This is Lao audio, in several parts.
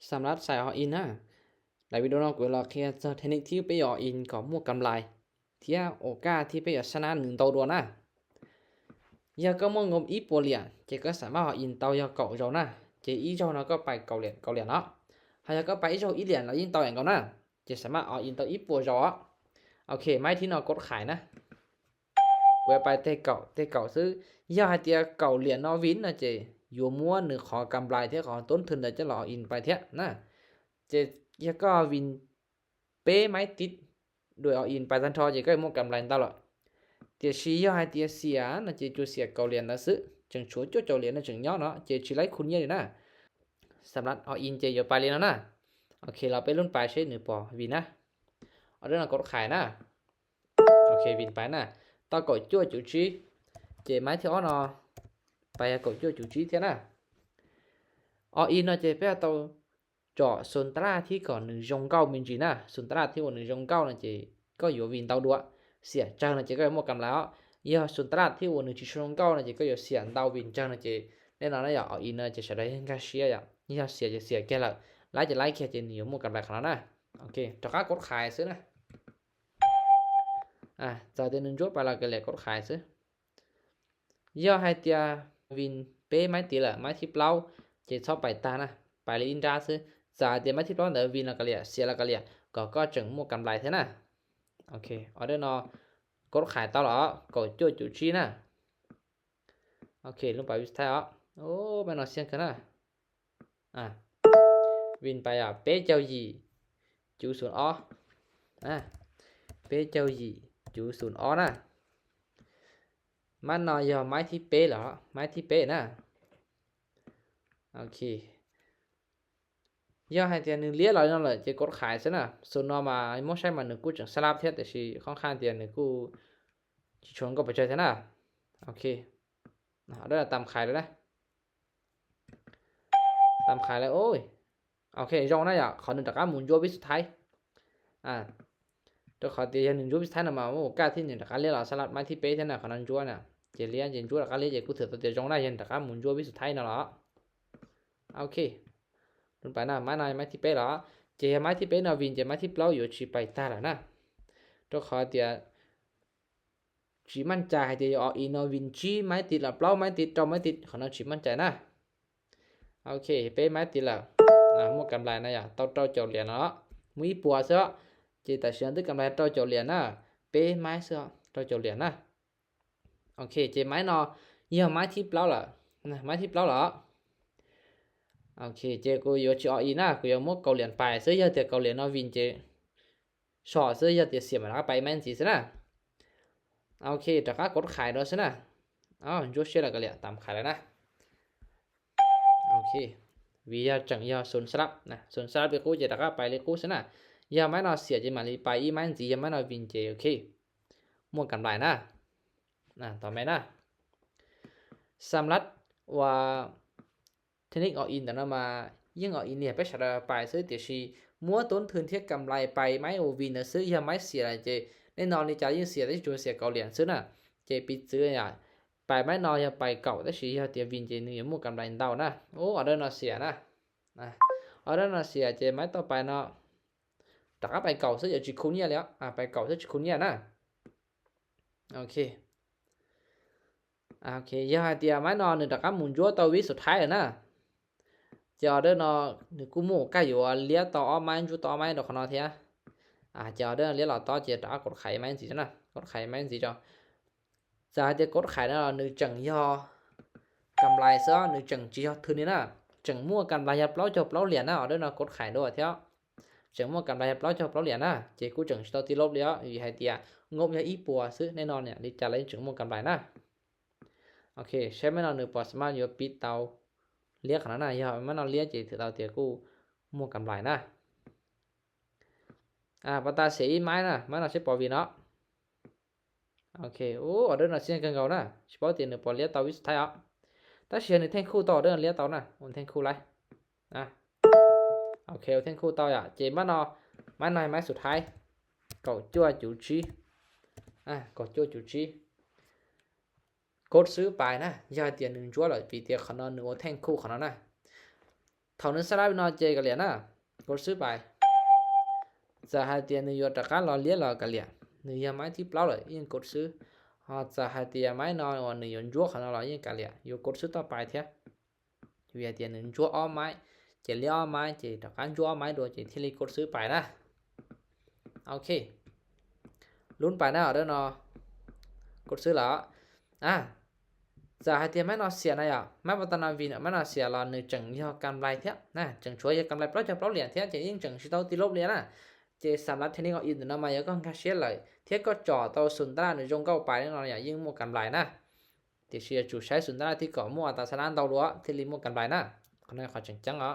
ສຳລັບສາຍອອນອິນນະ ໃນວິດີໂອນີ້ ກວດລອກເຮັດເຈົ້າເທັກນິກທີ່ເປັນອອນອິນກໍໝົດກຳໄລ ເທື່ອໂອກາດທີ່ເປັນຊະນະໜຶ່ງໂຕດວນນະ. ຢາກກໍໝົດງົບອີກປົວຫຼຽນ ເຈກໍສາມາດອອນອິນເຕົ້າຢາກເກົ້າໂຈນະ ເຈອີກໂຈນະກໍໄປເກົ້າຫຼຽນ ເກົ້າຫຼຽນເນາະ. ຫາກຢາກກໍໄປອີກໂຈນອີກຫຼຽນ ແລ້ວຍິງເຕົ້າຫຍັງກໍນະ ເຈສາມາດອອນອິນເຕົ້າອີກປົວໂຈ. ໂອເຄ ໄມ້ທີ່ເນາະ ກົດຂາຍນະ. ກວດໄປເຕະເກົ້າ ເຕະເກົ້າຊື້ ຢາກໃຫ້ເຕະເກົ້າຫຼຽນເນາະ ວິນນະເຈ ຢູ່ມົວໜຶ່ງຂອງກຳໄລເທື່ອຂອງຕົ້ນທຶນ ແລ້ວຈະລອງອອນອິນໄປເທື່ອນະ ເຈ ຢາກກໍວິນເປໄມ້ຕິດ ໂດຍອອນອິນໄປທັນທອດ ເຈກໍໝົດກຳໄລຕະຫຼອດ. ເຕະສີ່ ຢາກໃຫ້ເຕະເສຍນະເຈ ຈູເສຍເກົ້າຫຼຽນນະຊື້ ຈຶ່ງຊົວຈູເກົ້າຫຼຽນນະ ຈຶ່ງຍອດເນາະ ເຈຊິໄລ່ຄູນເຍອະຢູ່ນະ. ສຳລັບອອນອິນເຈຢູ່ປາຍເລນແລ້ວນະ. ໂອເຄ ລາວໄປລຸ້ນປາຍເຊໜຶ່ງປອນວິນນະ. ອອເດີນະ ກົດຂາຍນະ. ໂອເຄ ວິນໄປນະ ເຕົ້າເກົ້າຈົວຈູຈີ ເຈໄມ້ທີ່ອອນເນາະ ໄປເກົ້າຈົວຈູຈີເທື່ອນະ. ອອນອິນເນາະ ເຈໄປເຕົ້າເຈາະສູນຕະຫຼາດທີ່ກໍໜຶ່ງໂຈນເກົ້າມິນຈີນະ ສູນຕະຫຼາດທີ່ວ່າໜຶ່ງໂຈນເກົ້ານະເຈ ກໍຢູ່ວິນເຕົ້າດ້ວຍ ເສຍເຈົ້ານະເຈ ກໍໝົດກຳໄລເນາະ. ຢາກສູນຕະຫຼາດທີ່ວ່າໜຶ່ງໂຈນເກົ້ານະເຈ ກໍຢູ່ເສຍເຕົ້າວິນເຈົ້ານະເຈ. ແນ່ນອນນະ ຢາກອອນອິນເນາະ ເຈສະໄດ້ເຫັນກາເສຍ ຢາກເສຍເຈເສຍແກ່ລະ ຫຼາຍເຈຫຼາຍແຄ່ເຈໜີໝົດກຳໄລຂະໜາດນະ. ໂອເຄ ເຈົ້າກໍກົດຂາຍຊື້ນະ. ອາ ຈາກເຕະໜຶ່ງຈົວໄປລະກໍແລະກົດຂາຍຊື້. ຢາກໃຫ້ເຕະວິນເປໄມ້ຕິດລະ ໄມ້ທີ່ເປົ່າ ເຈຊອບໄປຕານະ ໄປເລີຍອິນດາຊື້. ຈາກເຕະໄມ້ທີ່ເປົ່າແລ້ວວິນລະກະເລຍ ເສຍລະກະເລຍ ກໍ ກໍຈຶ່ງໝົດກຳໄລເທື່ອນະ. ໂອເຄ ອອເດີນອກ ກົດຂາຍຕໍ່ລະ ກໍຈົວຈູຈີນະ. ໂອເຄ ລົງໄປວິດທ້າຍເນາະ. ໂອ້ ແມ່ນເນາະ ສຽງຂຶ້ນນະ. ອາ ວິນໄປອະ ເປເຈົ້າຢີ ຈູສູນອໍ ອາ ເປເຈົ້າຢີ ຈູສູນອໍນະ. ມັນເນາະ ຢາກໄມ້ທີ່ເປລະ ໄມ້ທີ່ເປນະ. ໂອເຄ ຢາກໃຫ້ເຕະໜຶ່ງຫຼຽນລະເນາະ ເລີຍເຈກົດຂາຍຊະນະ. ໂຊນອມາ ໂມໄຊມາໜຶ່ງກູຈຶ່ງສະຫຼັບເຮັດ ແຕ່ຊິຂ້ອນຂ້າງເຕະໜຶ່ງກູຊິຊົນກໍບໍ່ໃຈຊະນະ. ໂອເຄ ອາ ເດີຕາມຂາຍເລີຍນະ. ຕາມຂາຍແລ້ວ ໂອ້ຍ ໂອເຄ ຢອງນະ ຢາກຂໍໜຶ່ງຕະກາໝູນຍົວວິດສຸດທ້າຍ. ອາ ໂຕຂໍເຕຍາໜຶ່ງຍົວວິດສຸດທ້າຍນະມາ. ໂອກາດທີ່ໜຶ່ງຕະກາເລຍລະສະຫຼັບໄມ້ທີ່ເປເທນະ ຂໍນຳຍົວນະ ເຈເລຍ ເຈຍົວຕະກາເລຍ ເຈກູເຖືຕົວເຕຍຢອງນະ ເຈຕະກາໝູນຍົວວິດສຸດທ້າຍນະລະ. ໂອເຄ ລຸ້ນໄປນະ ໄມ້ນາຍ ໄມ້ທີ່ເປລະ ເຈໄມ້ທີ່ເປນະ ວິນ ເຈໄມ້ທີ່ເປົ່າຢູ່ ຊິໄປຕາລະນະ. ໂຕຂໍເຕຍ ຈີໝັ້ນໃຈ ໃຫ້ເຕະອອກອີນອນວິນຈີໄມ້ຕິດລະເປົ່າໄມ້ຕິດ ເຕົ້າໄມ້ຕິດ ຂໍນຳຈີໝັ້ນໃຈນະ. ໂອເຄ ເປໄມ້ຕິດລະ ອາ ໝົດກຳໄລນະ ຢາກເຕົ້າເຕົ້າເຈົ້າຫຼຽນເນາະ ມີປົວເຊາະ ເຈຕາເຊນຕຶກກຳໄລເຕົ້າເຈົ້າຫຼຽນນະ ເປໄມ້ເຊາະ ເຕົ້າເຈົ້າຫຼຽນນະ. ໂອເຄ ເຈໄມ້ເນາະ ຢາກໄມ້ທີ່ເປົ່າລະນະ ໄມ້ທີ່ເປົ່າລະ. ໂອເຄ ເຈກູຢູ່ຈີອອກອີນະ ກູຢາກໝົດເກົ້າຫຼຽນໄປ ເຊຍເຕະເກົ້າຫຼຽນເນາະ ວິນເຈ ຊອດເຊຍເຕະເສຍມາລະໄປແມ່ນຊິຊະນະ. ໂອເຄ ຕະກາກົດຂາຍໂດຍຊະນະ. ເອົ້າ ຈູເຊລະກະເລຍຕາມຂາຍລະນະ. ໂອເຄ ວິນຢາກຈັ່ງຢາກສູນສະຫຼັບນະ ສູນສະຫຼັບເປັນກູເຈ ຕະກາໄປເລີຍກູຊະນະ. ຢາກໄມ້ນອນເສຍເຈມາລີໄປອີໄມ້ຊິ ຢາກໄມ້ນອນວິນເຈ. ໂອເຄ ໝົດກຳໄລນະ. ນະ ຕໍ່ໄປນະ ສຳລັບວ່າ ເທັກນິກອອກອີນຕະນະມາ ຍິ່ງອອກອີນເນຍ ໄປຊະດາປາຍຊື້ເຕຍຊີ ມົວຕົ້ນທຶນທຽບກຳໄລໄປໄມ້ໂອວິນນະ ຊື້ຢາໄມ້ເສຍລະເຈ ແນ່ນອນນີ້ຈະຍິ່ງເສຍ ໄດ້ໂຈເສຍເກົ້າຫຼຽນຊື້ນະ ເຈປິດຊື້ຍາ ໄປໄມ້ນອນຢາໄປເກົ້າ ໄດ້ຊີຢາເຕຍວິນເຈໜຶ່ງ ຢາໝົດກຳໄລເຕົ້ານະ. ໂອ ອອເດີນອນເສຍນະ ນະ ອອເດີນອນເສຍ ເຈໄມ້ຕໍ່ໄປເນາະ ຕະກາໄປເກົ້າຊື້ ຢາຈິຄູນເຍແລ້ວ ອາ ໄປເກົ້າຊື້ຈິຄູນເຍນະ. ໂອເຄ ອາ ໂອເຄ ຢາໃຫ້ເຕຍໄມ້ນອນໜຶ່ງຕະກາໝູນຍົວຕໍ່ວິດສຸດທ້າຍລະນະ. ເຈອອເດີນອນໜຶ່ງກູໝູກາຢູ່ລຽວຕໍ່ອອກໄມ້ ຢູຕໍ່ອອກໄມ້ດອກຂະນອນເທຍ. ອາ ເຈອອເດີນລຽວຕໍ່ເຈຕະກາກົດຂາຍໄມ້ຊິເນາະ ກົດຂາຍໄມ້ຊິເຈົ້າ ຈາເຕຍກົດຂາຍນະ ໜຶ່ງຈັ່ງຍໍກຳໄລຊະ ໜຶ່ງຈັ່ງຈີຮອດທຶນນີ້ນະ ຈັ່ງມົວກຳໄລຮອດເກົ້າເຈົ້າເກົ້າຫຼຽນນະ. ອອເດີນອນກົດຂາຍໂດດເທຍ ຈັ່ງໝົດກຳໄລເກົ້າເຈົ້າເກົ້າຫຼຽນນະ ເຈກູຈຶ່ງຊິຕໍ່ຕິລົບເລີຍ ໃຫ້ເຕຍງົບຢາອີກປົວຊື້ແນ່ນອນເນຍ ດີຈາລະຈຶ່ງໝົດກຳໄລນະ. ໂອເຄ ໃຊ້ໄມ້ນອນໜຶ່ງປອນສາມາດຢູ່ປິດເຕົາລຽກຂະໜາດນະ ຢາໄມ້ນອນລຽກເຈຖືເຕົາເຕຍກູໝົດກຳໄລນະ. ອາ ປະຕາເສຍອີກໄມ້ນະ ໄມ້ນອນໃຊ້ປອນວິນເນາະ. ໂອເຄ ໂອ ອອເດີນອນເສຍເກີນເກົ່ານະ ຊິເປົ່າເຕຍໜຶ່ງປອນລຽກຕໍ່ວິດສຸດທ້າຍເອົາ ຕາເສຍໜຶ່ງແທ່ງຄູ່ຕໍ່ອອເດີນອນລຽກຕໍ່ນະ ໂອນແທ່ງຄູ່ໄລ ນະ. ໂອເຄ ແທ່ງຄູ່ຕໍ່ຢາ ເຈມາເນາະ ມາໜ່ອຍໄມ້ສຸດທ້າຍ ເກົ້າຈົວຈູຈີ ອາ ເກົ້າຈົວຈູຈີ ກົດຊື້ໄປນະ ຢາເຕຍໜຶ່ງຈົວລະ ປີເຕຍຂະນອນໜຶ່ງໂອແທ່ງຄູ່ຂະນອນນະ. Thau neu sala no ce ka lia na, kot su pai. Za hai tia neu yo ta ka lo lia lo ka lia. Neu ya mai ti plau le, yin kot su. Ha za hai tia mai no, neu yo njuo kha no lo yin ka lia. Yo kot su ta pai thia. Yo ya tia neu njuo o mai, ce lia o mai, ce ta ka njuo o mai do, ce thi li kot su pai na. Ok. Lun pai na, order no. Kot su la. A. Za hai tia mai no sia na ya. Mai pa ta na vin, mai no sia lo neu chang yo kam lai thia. Na, chang chua yo kam lai plau cha plau lia thia, ce yin chang si tau ti lop lia na. Ce sam lap thia ni ko in no ma yo ko ka sia lai. Thia ko cho tau sun ta neu zong gau pai no ya yin mo kam lai na. Ti sia chu sai sun ta ti ko mo ta sa nan dau lo, ti li mo kam lai na. Ko na ko chang chang o.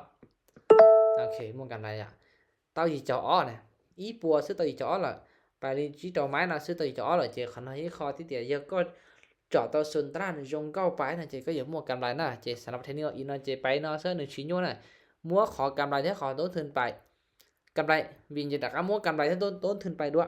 Ok, mo kam lai ya. Tau yi cho o na. I pua su tau yi cho o la. Pai li ji tau mai na su tau yi cho o la, ce ko na yi ko ti tia yo ko cho tau sun ta neu zong gau pai na, ce ko yo mo kam lai na. Ce sam lap thia ni ko in no ce pai no su neu chi nyu na. Mo ko kam lai thia ko to thun pai. Kam lai, vin ce ta ka mo kam lai thia to, to thun pai do.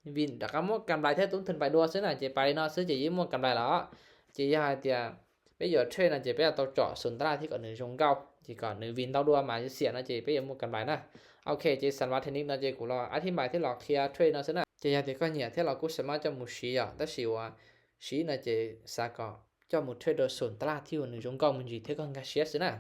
Vin ta ka mo kam lai thia to thun pai do su na, ce pai no su ce yin mo kam lai la. Ce ya hai tia. Pe yo trade na ce pe tau cho sun ta ti ko neu zong gau. Ti ko neu vin tau do ma sia na ce pe yo mo kam lai na. Ok, ce sam lap thia ni no ce ku lo a thi bai thia lo clear trade no su na. Ce ya tia ko nia thia lo ku sa ma cho mo si ya. Ta si wa si na ce sa ko cho mo trade do sun ta ti neu zong gau mo ji thia ko ka sia su na.